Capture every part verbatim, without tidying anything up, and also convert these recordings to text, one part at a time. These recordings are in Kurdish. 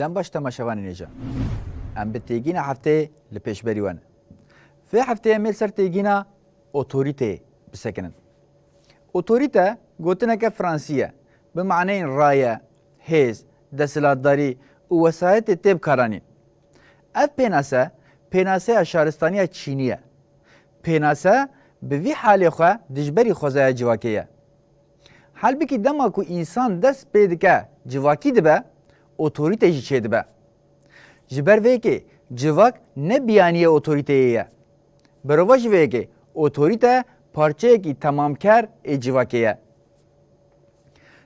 Dem baş temaşevanên hêja. Em bi têgîna hefteyê li pêşberî we ne. Vê hefteyê em ê li ser têgîna otorîteyê bisekinin. Otorîte gotineke fransî ye. Bi maneyên raye, hêz, desthilatdarî û wesayetê tê bikaranîn. Ev pênase, pênaseya şaristaniya Çînî ye. Pênase bi vî halê xwe dijberî xwezaya civakê ye. Halbikî dema ku însan dest pê dike civakî dibe, otorîte jî çêdibe. Ji ber vê yekê civak ne biyaniyê otorîteyê ye. Berova ji vê yekê otorîte parçeyekî temamker ê civakê ye.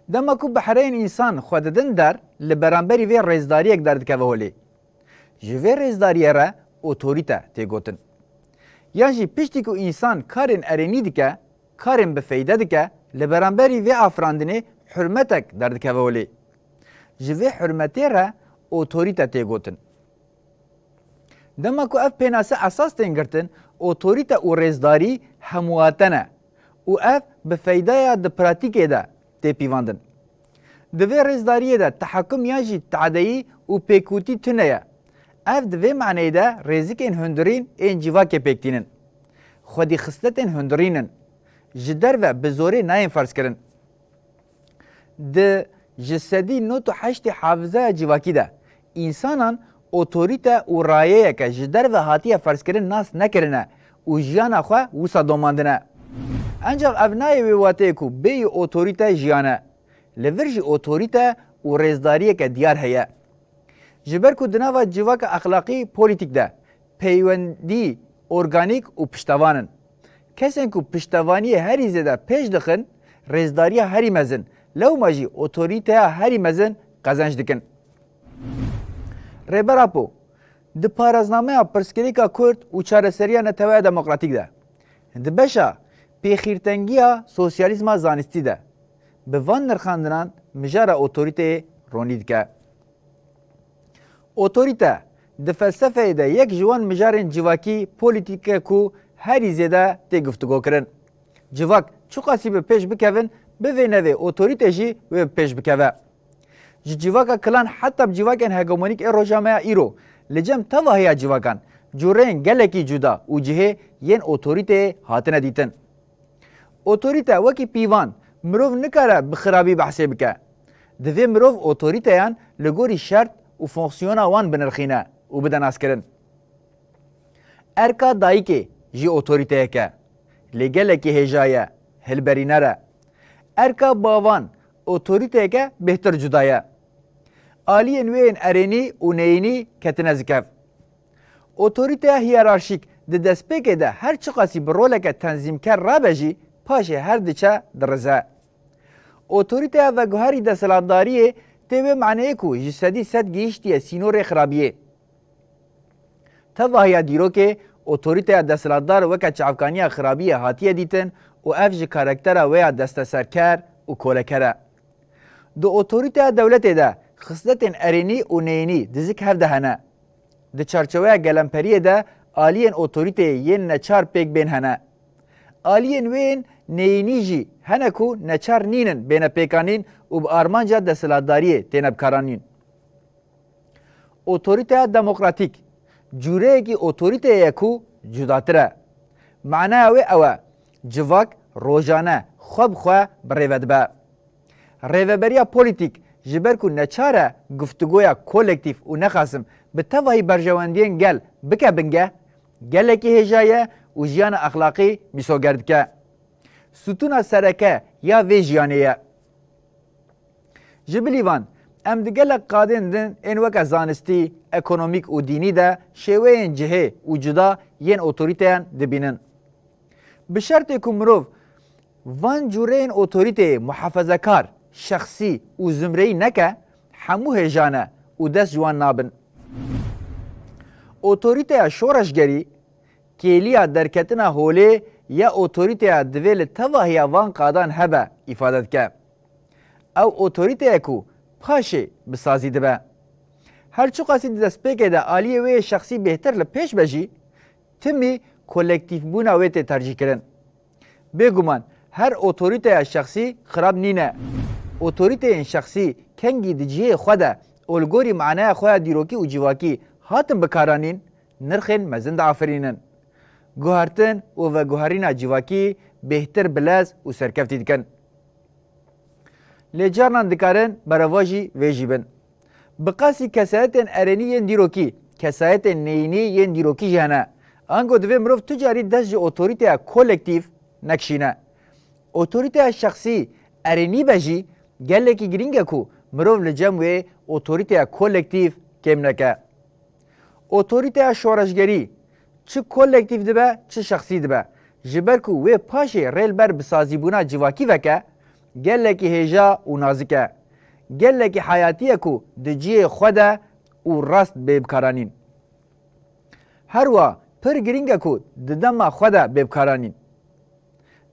Dema ku bi hereyên însan xwe didin der, li beramberî vê rêzdariyek derdikeve holê. Ji vê rêzdariyê re otorîte tê gotin. Yan jî piştî ku însan karên erênî dike, karên bi feyde dike, li beramberî vê afirandinê hurmetek derdikeve holê. Ji vê hurmetê re otorîte tê gotin. Dema ku ev pênase esas tên girtin, otorîte û rêzdarî hemûwate ne û ev bi feydaya di pratîkê de tê pîvandin. Di vê rêzdariyê de tehekum yan jî tadeyî û pêkûtî tune ye. Ev di vê maneyê de rêzikên hundirîn ên civakê pêk tînin. Xwedî xisletên hundirîn in. Ji derve bi zorê nayên ferzkirin. Di ji sedî nod û heştê hafizeya civakî de, însanan otorîte û rayeyeke ji derve hatiye ferzkirin nas nekirine û jiyana xwe wisa domandine. Encax ev nayê wê wateyê ku bêyî otorîte jiyan e. Li vir jî otorîte û rêzdariyeke diyar heye. Ji ber ku di nava civaka exlaqî polîtîk de peywendî organîk û piştevan in. Kesên ku piştevaniyê herî zêde pêş dixin, rêzdariya herî mezin, lewma jî otorîteya herî mezin qezenc dikin. Rêber Apo, di paraznameya pirsgirêka Kurd û çareseriya Neteweya Demokratîk de, di beşa pêxîrtengiya sosyalîzma zanistî de, bi van nirxandinan mijara otorîteyê ronî dike. Otorîte di felsefeyê de yek ji wan mijarên civakî polîtîk e ku herî zêde tê guftûgokirin. Civak çiqasî bi pêş bikevin, bi vê nevê otorîte jî wê bi pêş bikeve. Ji civaka kilan heta bi civakên hegemonîk ê roja me ya îro, li cem tevahiya civakan, cureyên gelekî cuda û cihê yên otorîteyê hatine dîtin. Otorîte wekî pîvan mirov nikare bi xirabî behsê bike. Divê mirov otorîteyan li gorî şert û fonksiyona wan binirxîne û bide naskirin. Erka dayikê jî otorîteyek e. Lê gelekî hêja ye, hilberîner e. Erka bavan otorîteyeke bêhtir cuda ye. Aliyên wê yên erênî û neyînî ketine zikev. Otorîteya hiyerarşîk di destpêkê de her çiqasî bi roleke tenzîmker rabe jî, paşê her diçe dirize. Otorîteya veguherî desthilatdariyê tê wê maneyê ku ji sedî sed gihîştiye sînorê xirabiyê. Tevahiya dîrokê, otorîteya desthilatdar weke çavkaniya xirabiyê hatiye dîtin û ev ji karaktera wê ya desteserker û koleker e. Di otorîteya dewletê de xisletên erênî û neyînî dizik hev de hene. Di çarçoveya gelemperiyê de aliyên otorîteyê yên neçar pêk bên hene. Aliyên wê yên neyînî jî hene ku neçar nînin bêne pêkanîn û bi armanca desthilatdariyê têne bikaranîn. Otorîteya demokratîk cûreyekî otorîteyê ye ku cudatir e. Manaya wê ew e, civak rojane xwe bi xwe bi rê ve dibe. Rêveberiya polîtîk ji ber ku neçar e guftûgoya kolektîf û nexasim bi tevahî berjewendiyên gel bike bingeh, gelekî hêja ye û jiyana exlaqî mîsoger dike. Stûna sereke ya vê jiyanê ye. Ji bilî van, em di gelek qadên din ên weke zanistî, ekonomîk û dînî de şêweyên cihê û cuda yên otorîteyan dibînin. Bi şertê ku mirov van cûreyên otorîteyê muhafezekar, şexsî û zumreyî neke, hemû hêja ne û dest ji wan nabin. Otorîteya şoreşgerî, kêliya derketina holê ya otorîteya divê li tevahiya van qadan hebe îfade dike. Ew otorîte ye ku paşê bi sazî dibe. Her çiqasî di destpêkê de aliyê wê yê şexsî bêhtir li pêş be jî, timî kolektîfbûna wê tê tercîhkirin. Bêguman her otorîteya şexsî xirab nîne. Otorîteyên şexsî kengî di cihê xwe de û li gorî maneya xwe ya dîrokî û civakî hatin bikaranîn, nirxên mezin diaferînin. Guhertin û veguherîna civakî bêhtir bilez û serkeftî dikin. Lê carinan dikarin berevajî vê jî bin. Bi qasî kesayetên erênî yên dîrokî, kesayetên neyînî yên dîrokî jî hene. Ango divê mirov tu carî dest ji otorîteya kolektîf nekişîne. Otorîteya şexsî erênî be jî, gelekî girîng e ku mirov li cem wê otorîteya kolektîf kêm neke. Otorîteya şoreşgerî çi kolektîf dibe, çi şexsî dibe, ji ber ku wê paşê rê li ber bisazîbûna civakî veke, gelekî hêja û nazik e. Gelekî heyatî ye ku di cihê xwe de û rast bê bikaranîn. Her wa pir girîng e ku di dema xwe de bê bikaranîn.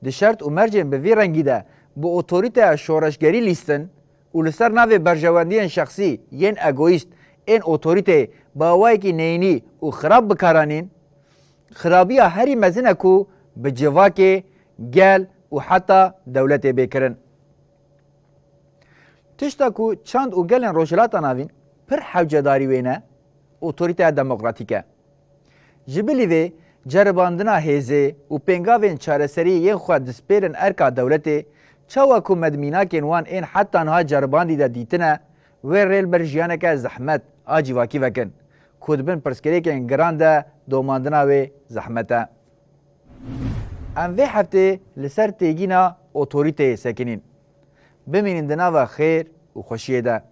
Di şert û mercên bi vî rengî de bi otorîteya şoreşgerî lîstin û li ser navê berjewendiyên şexsî yên egoîst ên otorîteyê bi awayekî neyînî û xirab bikaranîn, xirabiya herî mezin e ku bi civakê, gel û heta dewletê bê kirin. Tişta ku çand û gelên Rojhilata Navîn pir hewcedarî wê ne, otorîteya demokratîk e. Ji bilî vê ceribandina hêzê û pêngavên çareseriyê yên xwe dispêrin erka dewletê, çawa ku medmînakên wan ên heta niha ceribandî de dîtine, wê rê li ber jiyaneke zehmet a civakî vekin, ku di bin pirsgirêkên giran de domandina wê zehmet e. Em vê heftê li ser têgîna otorîteyê sekinîn. Bimînin di nava xêr û xweşiyê de.